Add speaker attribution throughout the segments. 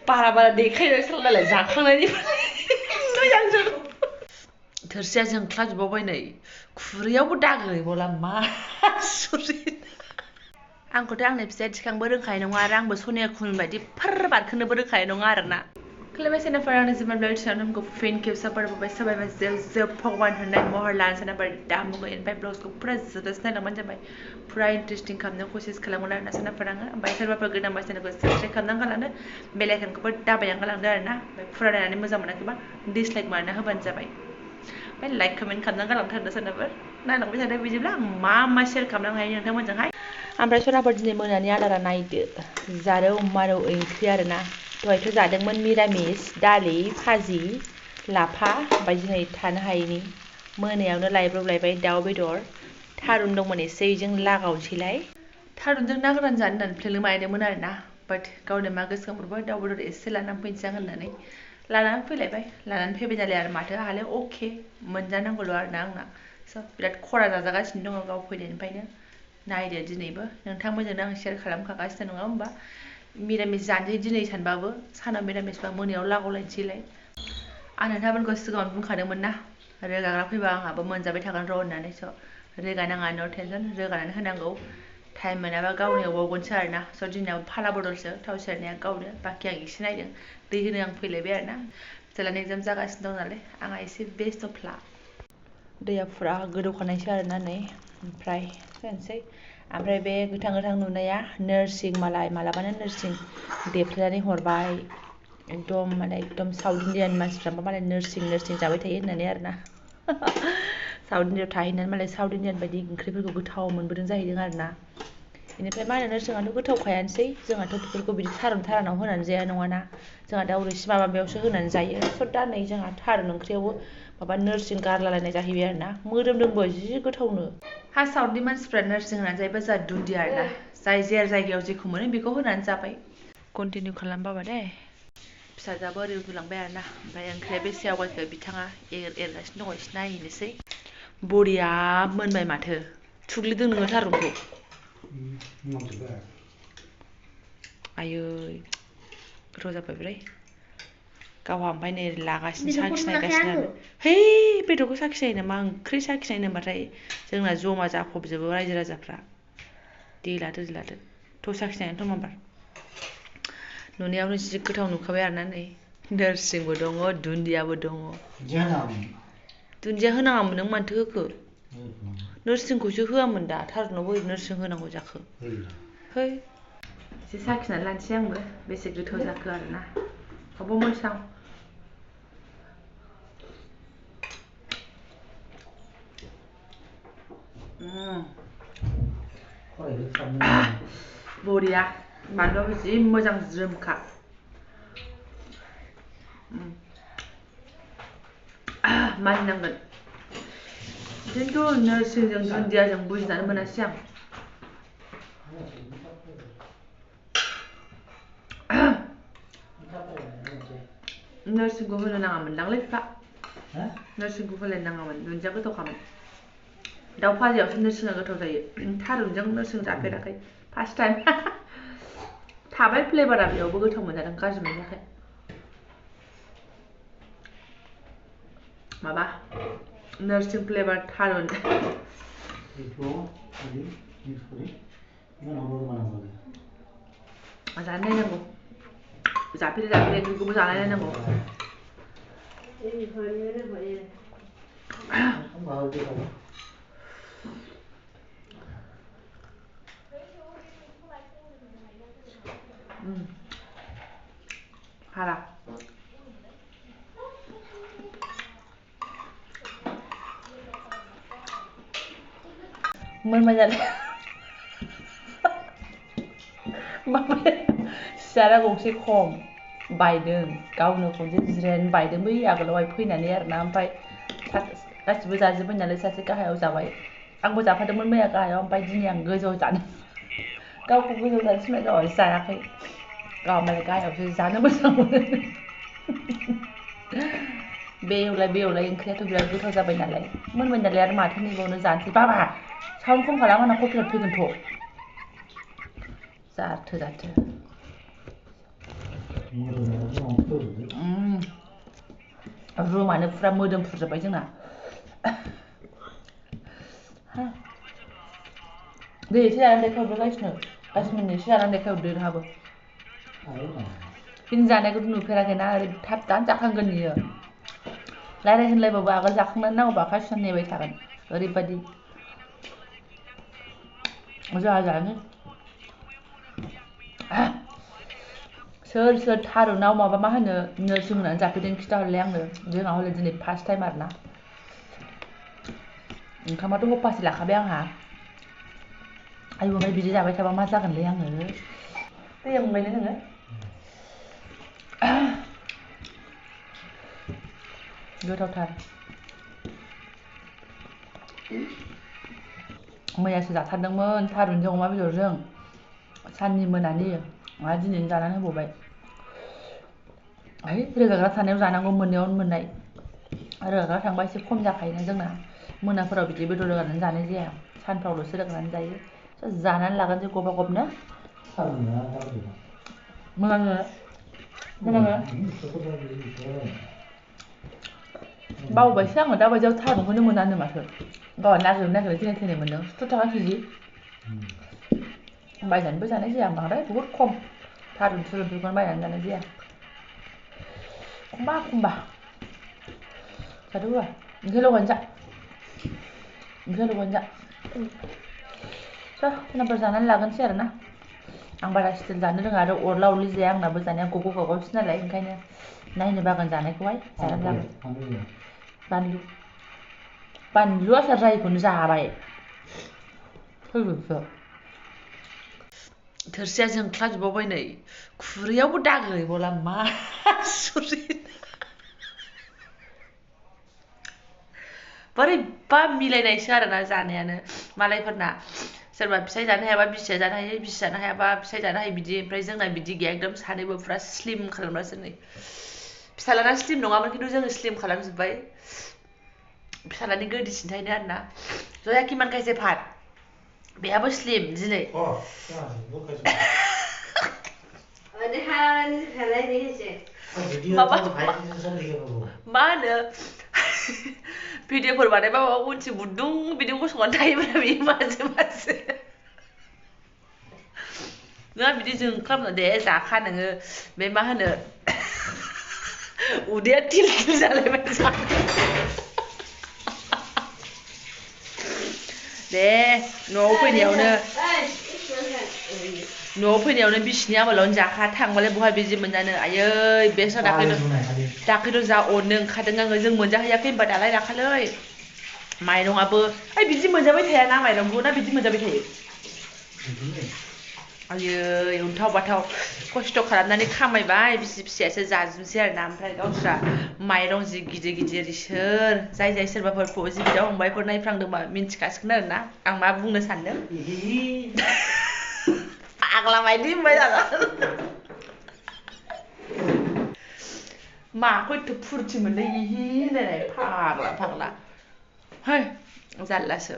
Speaker 1: बारा देखायनो सालायलाय जाखांनायनि मोजांजों थोरसिया जोंख्लाबजोबावबाय नै खुरैयावबो दागो गैबावला मा सुरि आंखौथ' आंनि फिसाया थिखांबो रोंखानाय नङा आरो आंबो सनिया खुन बायदि फार बारखोनोबो रोंखानाय नङा आरोना खुलुमबाय सेनाफोर आंनि जिमान ब्लाड चैनलखौ फिन खेबसे बारबोबाय सोरबाबा जेब भगवान होननाय महर लानो सानाफोर दामुगो ओमफ्राय ब्लग्सखौ फुरा जोबजासे नायलांबानो जाबाय फुरा इन्टारेस्टिं खालामनो कसिस खालामगोन आरोना सानाफोर आङो ओमफ्राय सोरबाफोर गोदानबा चेनेलखौ साबस्क्राइब खालामनानै गालांदो बेल आइकनखौबो दाबायनानै गालांदो आरोना ओमफ्य फुरा नायनानै मोजां मोनाखैबा डिसलाइक मारना होबानो जाबाय ओमफ्य लाइक कमेन्ट खालामनानै गालांथारदो सोरबाफोर नायलांबाय थादो बिदिब्ला आं मा शेयार खालामनो हायो नोंथांमोनजोंहाय ओमफ्राय सनाफोर दिनै मोनानि आदारा नायदो जारौ मारौ ओंख्रि आरोना दहायथ' जादोंमोन मिरामिस दालि भाजि लाफा ओमफ्राय दिनै थानो हायैनि मोनायावनो लायब्रबलायबाय दाउ बेदर थारुन दंमोन एसे बेजों लागावनोसैलाय थारुनजों ना गोरान जानो होननानै प्लेनिं बानायदोंमोन आरोना बाट गावनो मा गोसोखांब्रबबाय दाउ बेदर एसे लानानै फैनोसै आं होननानै लानानै फैलायबाय लानानै फैबाय नालाय आरो माथो आहालाय अके मोनजानांगौल' आरोना आंना स' बिराद खरा जाजागासिनो दङ गाव फैनायनिफ्रायनो नायदो दिनैबो नोंथांमोनजोंनो आं शेयार खालामखागासिनो नङा होमबा मिरामिस जानोसै दिनै सानबाबो सानाव मिरामिसबा मोनायाव लागावलायनोसैलाय आं नोंथांमोनखौ सिगाङावनो बुंखादोंमोन ना रोगाग्रा फैबा आंहाबो मोनजाबाय थागोन र' होननानै स' रोगानाङा नो टेनसन रोगानानै होनांगौ टाइम मोनाबा गावनो एवबावगोनसो आरोना स' दिनाव फाला बदलसो थाव सेरनाया गावनो बाखि आं एसे नायदों दै होनो आं फैलायबाय आरोना फिसाज्लानि एगजाम जागासिनो दं नालाय आंहा एसे बेस्थ'फ्ला दैया फुरा गोदौखानायसो आरोना नै ओमफ्राय होनोसै ओमफ्राय बे गोथां गोथां नुनाया नोरसिं मालाय मालाबानो नोरसिं देफ्लेनानै हरबाय एकदम माने एकदम साउथ इण्डियान मानसिफ्राबो मालाय नोरसिं जाबाय थायो होननानै आरोना साउथ इण्डियाआव थाहैनानै मालाय साउथ इण्डियान बायदि ओंख्रिफोरखौ गोथाव मोनबोदों जाहैदों आरोना बेनिफ्राय मा होनो नोरसिङाथ' गोथावखायानोसै जोंहाथ' बेफोरखौ बिदि थारुनाव होनानै जाया नङाना जोंहा दा उरैसि माबायावसो होनानै जायो स' दा नै जोंहा थारुन ओंख्रियावबो माबा नोरसिं गारलालायनाय जाहैबाय आरोना मोदोमदोंबो जि गोथावनो हा साउथनि मानसिफ्रा नोरसिं होनानै जायोबा जोंहा दुन्दिया आरोना जाय जायगायाव जेखौ मोनो बेखौ होनानै जाबाय कन्टिनिउ खालामबाबा दे फिसाजोआबो ओरै उन्दुलांबाय आरोना ओमफ्राय ओंख्रिया बेसे आवगायखो बिथाङा एरगासिनो दङ एसे नायनोसै बरिया मोनबाय माथो थुग्लिदों नोङो थारुनखौ आयै गोथाव जाबायब्रै गावहा ओमफ्राय नै लागासिनो साखिनायगासिनो आरो है बेदरखौ साखिनायो नामा ओंख्रि साखिनाय होनबाथाय जोंना जमा जाफबजोबो रायजो राजाफ्रा दे लादो थ' साखिनायनानै माबार नुनायावनो जि गोथाव नुखाबाय आरोना नै नोरसिंबो दङ दुन्दियाबो दङ दुन्दिया होनाङामोन नों मानोथो होखो नोरसिंखौसो होआमोन दा थारुनावबो ओरै नोरसिं होनांगौ जाखो है एसे साखिनानै लानोसै आंबो बेसे गोथाव जाखो आरोना अबाव मोनसां बरिया बानलुआबो जि मोजां ज्रोमखा मानिनांगोन खिन्थु नोरसिंजों दुन्दियाजों बुजिनानै मोनासै आं नोरसिंखौ होनो नाङामोनदांलै बिफा नोरसिंखौ होलायनो नाङामोन दुन्दिया गोथावखामोन दाउ भाजायावसो नोरसिङा गोथाव जायो थारुनजों नोरसिं जाफेराखै फार्स्ट टाइम थाबाय फ्लेभारा बेयावबो गोथाव मोनजादों गाज्रि मोनाखै माबा नोरसिं फ्लेभार थारुन जानो नायनांगौ जाफेरै ओंख्रिखौबो जानाय नायनांगौ हाला मोनबाय जालाय सियारा गंसे खम बायदों गावनो खनसे जिरायनानै बायदों बै आगोलावहाय फैनानै आरोना ओमफ्राय गासिबो जाजोब्बाय नालाय सासे गाहायाव जाबाय आंबो जाफादोंमोन मैया गाहायाव ओमफ्राय दिनै आं गोजौआव जानो गावखौ गोजौआव जानो थिनबाय गावहा जायाखै गावहा मालाय गाहायावसो जानो मोजां मोनो बे एवलाय ओंख्रियाथ' बिराद गोथाव जाबाय नालाय मोनबाय नालाय आरो माथो नेबावनो जानोसै बाबा साउन्ड खम खालाम आंना कपिराइट फैगोनथ' जाथो रुमानो फुरा मोदोमफ्रुजोब्बाय जोंना दे एसे जानानै देखायहरदो गासिनो एसे जानानै देखायहरदो नोंहाबो बिनि जानायखौथ' नुफेराखैना ओरै थाब दानो जाखांगोन बियो रायज्लाय होनलायबाबो आगोल जाखांनानै नांगौबा आखाइ सुनानै नेबाय थागोन ओरैबायदि जोंहा जानो सोर थारुनाव माबा मा होनो नोरसिं होनानै जाफैदों खिथाहरलाय आंनो जोंहा हले दिनै फार्स्ट टाइम आरोना ओंखामाथ' हपासे लाखाबाय आंहा आयु ओमफ्राय बिदि जाबाय थाबा मा जागोनलै आङो दैया मोनबायना नोङो गोथावथार मैयासो जाथारदोंमोन थारुनजों अमा बेदरजों साननि मोनानि मा दिनैनो जानानै होबावबाय है रोगाग्रा थानायाव जानांगौ मोननायावनो मोननाय रोगाग्रा थांबा एसे खम जाखायोना जोंना मोनाफोराव बिदि बेदर रोगानानै जानाय जाया सानफ्रावल'सो रोगानानै जायो जानानै लागोनसै गबा गबनो मोजाङै बावबायसो आङो दाबायदियाव थारुनखौनो मोनानो माथो गावहा नागिरै थैनाय मोनदों 70 थाखा केजि बायनानैबो जानाय जाया बांद्राय बहुद खम थारुनफोरखौनो बायनानै जानाय जाया एखमबा जादो होआ ओंख्रि लगायना जा उनावफोर जानानै लागोनसै आरोना आं बारा स्टिल जानो रोङा आरो अरला अरलि जाया आंनाबो जानाया गगावसो नालाय ओंखायनो नायनो बागोन जानायखौहाय जानानै लागोन बानलु आसार जायैखौनो जाबाय थोरसिया जोंख्लाबजोबबावबाय नै खुरैयावबो दागो गैबावला मा आसुरित बोरैबा मिलायनायसो आरोना जानायानो मालायफोरना सोरबा फिसाइ जानो हायाबा बिसिया जानो हायो बिसि जानो हायाबा फिसाइ जानो हायो बिदि ओमफ्राय जोंना बिदि गैया एकदम सानैबो फुरा स्लिम खालामगासिनो नै फिसालाना स्लिम नङामोन खिन्थु जोङो स्लिम खालामजोब्बाय फिसालानि गोदोसिनथायनो आरोना जया किमान खायसे भात बेहाबो स्लिम दिनै मा होनो भिडिअफोर बानायबा माबा उनथिं बुदुं बिदि गसंनानै थायोब्ला बेयो माजे नोंहा बिदि जोंख्लाबना दे जाखा नोङो बे मा होनो उदैया थिल जालायबाय दे न'आव फैनायावनो बिसिनि आमोलावनो जाखा थांबालाय बहा बिदि मोनजानो आयै बेसा दाख्लैथ' जा अननो ओंखारदों आङो जों मोनजाहैयाखै होनबा दालाय दाखालै माइरंआबो बिदि मोनजाबाय थायाना माइरंखौ ना बिदि मोनजाबाय थायो आयै उनथाव बाथाव खस्थ' खालामनानै खामायबाय बिसि फिसायासो जाजोबसै आरोना ओमफ्राय गावस्रा माइरं जि गिदिर इसोर जाय सोरबाफोर जि बिदा फंबायफोर नायफ्लांदोंबा मिन्थिखासिगोन आरोना आं मा बुंनो सानदों फाग्ला बायदि होनबाय जागोन माखौ एथ' फुरथि मोनदों इहि होनलायनाय फाग्ला है जारलासो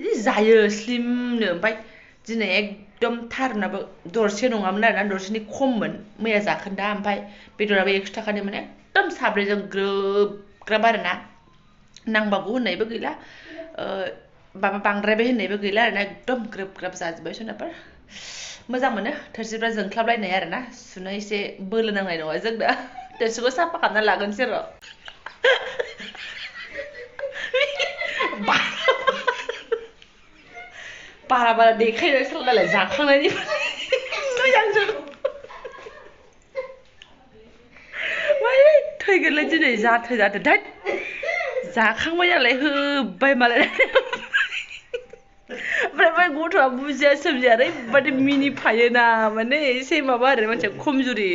Speaker 1: जि जायो स्लिमनो ओमफ्राय दिनै एकदम थारुनाबो दरसे नङामोन आरोना दरसेनि खममोन मैया जाखोन्दा ओमफ्राय बेदराबो 100 थाखानिमोन एकदम साब्रैजों ग्रोब आरोना नांबागौ होननायबो गैला माबा बांद्रायबाय होननायबो गैला आरोना एकदम ग्रोब जाजोब्बाय सोनाफोर मोजां मोनो थोरसिफ्रा जोंख्लाबलायनाय आरोना सुनो एसे बोलो नांनाय नङा जोंना थोरसिखौ साफा खालामना लागोनसै र' बारा देखायनोसो नालाय जाखांनायनि थैगोनलै दिनै जाथो धोद जाखांबाय नालाय होब्बाय मालाय ओमफ्राय गथ'आ बुजिया सोमजिया ओरैबादि मिनिफायोना माने एसे माबा आरो मानसिया खमजुरि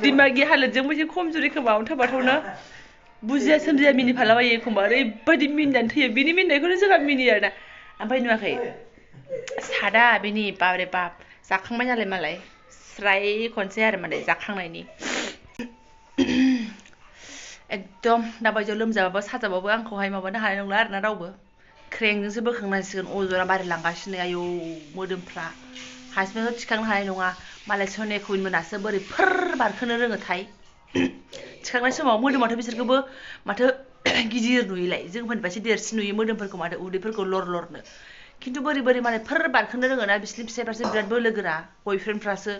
Speaker 1: दिमागि हालोदजोंबो एसे खमजुरि खोमा अन्थाव बाथावनो बुजिया सोमजिया मिनिफालाबायो एखमबा ओरैबादि मिनिनानै थैयो बिनि मिनिनायखौनो जोंहा मिनियो आरोना ओमफ्राय नुवाखै सादा बेनि बाबरे बाब जाखांबाय नालाय मालाय स्राय खनसे आरो मालाय जाखांनायनि एकदम दाबायदियाव लोमजाबाबो साजाबाबो आंखौहाय माबानो हानाय नंला आरोना रावबो क्रेंजोंसो बोखांनांसिगोन अजना बारायलांगासिनो आयौ मोदोमफ्रा हारसिंथ' थिखांनो हानाय नङा मालाय सनिया कुइन मोनासो बोरै फोर बारखोनो रोङोथाय थिखांनाय समाव मोदोमाथ' बिसोरखौबो माथो गिदिर नुयोलाय जोंफोरनिफ्रायसो देरसिन नुयो मोदोमफोरखौ माथो उदैफोरखौ लर-लरनो खिन्थु बोरै मालाय फोर बारखोनो रोङोना बिसोरनि फिसायफ्रासो बिराद बोलोगोरा बयफ्रेन्डफ्रासो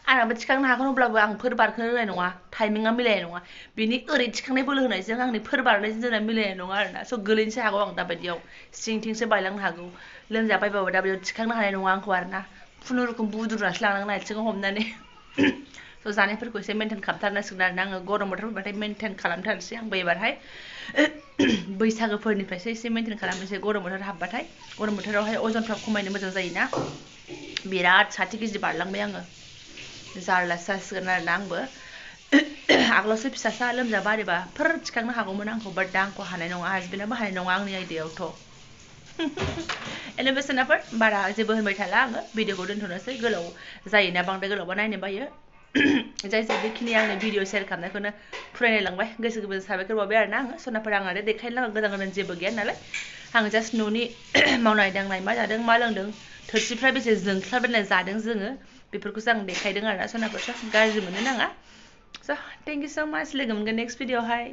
Speaker 1: आंनाबो थिखांनो हागोन अब्लाबो आं फोर बारखोनो रोंनाय नङा टाइमिंआ मिलायनाय नङा बिनि ओरै थिखांनाय बोलो होनायजों आंनि फोर बारनायजों जोंना मिलायनाय नङा आरोना स' गोलैनोसो हागौ आं दाबायदियाव सिं-थिंसो बायलांनो हागौ लोमजाबायबाबो दाबायदियाव थिखांनो हानाय नङा आंखौ आरोना खुनुरुखुम बुद्रुनासो लांनांगोन आथिङाव हमनानै स' जानायफोरखौ एसे मेनटेन खालामथारनांसिगोन आरोना आङो गरम बोथोर फैबाथाय मेनटेन खालामथारनोसै आंबो एबारहाय बैसागोफोरनिफ्रायसो एसे मेनटेन खालामनोसै गरम बोथोर हाबबाथाय गरम बोथोरावहाय अजनफ्रा खमायनो मोजां जायोना बिराद 60 केजि बारलांबाय आङो जारलासो जासिगोन आरोना आंबो आगोलावसो फिसासा लोमजाबा आरिबा फोर थिखांनो हागौमोन आंखौ बाट दा आंखौ हानाय नङा हासबेन्डआबो हानाय नङा आंनि आयदायावथ' एनो बेसेनाफोर बारा जेबो होनबाय थाला आङो भिडिअखौ दोनथ'नोसै गोलाव जायोना बांद्राय गोलावबा नायनो बायो जाय बेखिनि आंनि भिडिअ शेयार खालामनायखौनो फरायलायलांबाय गोसो गोरबोजों साबायखर बावबाय आरोना आङो सनाफोर आं आरो देखायनो लागा गोदान जेबो गैया नालाय आं जास्ट न'नि मावनाय दांनाय मा जादों मा लोंदों थोरसिफ्रा बेसे जोंख्लाबलायनाय जादों जोङो बेफोरखौसो आं देखायदों आरोना सनाफोर गाज्रि मोननो नाङा स' थेंक इउ स' माच लोगो मोनगोन नेक्स्ट भिडिअआवहाय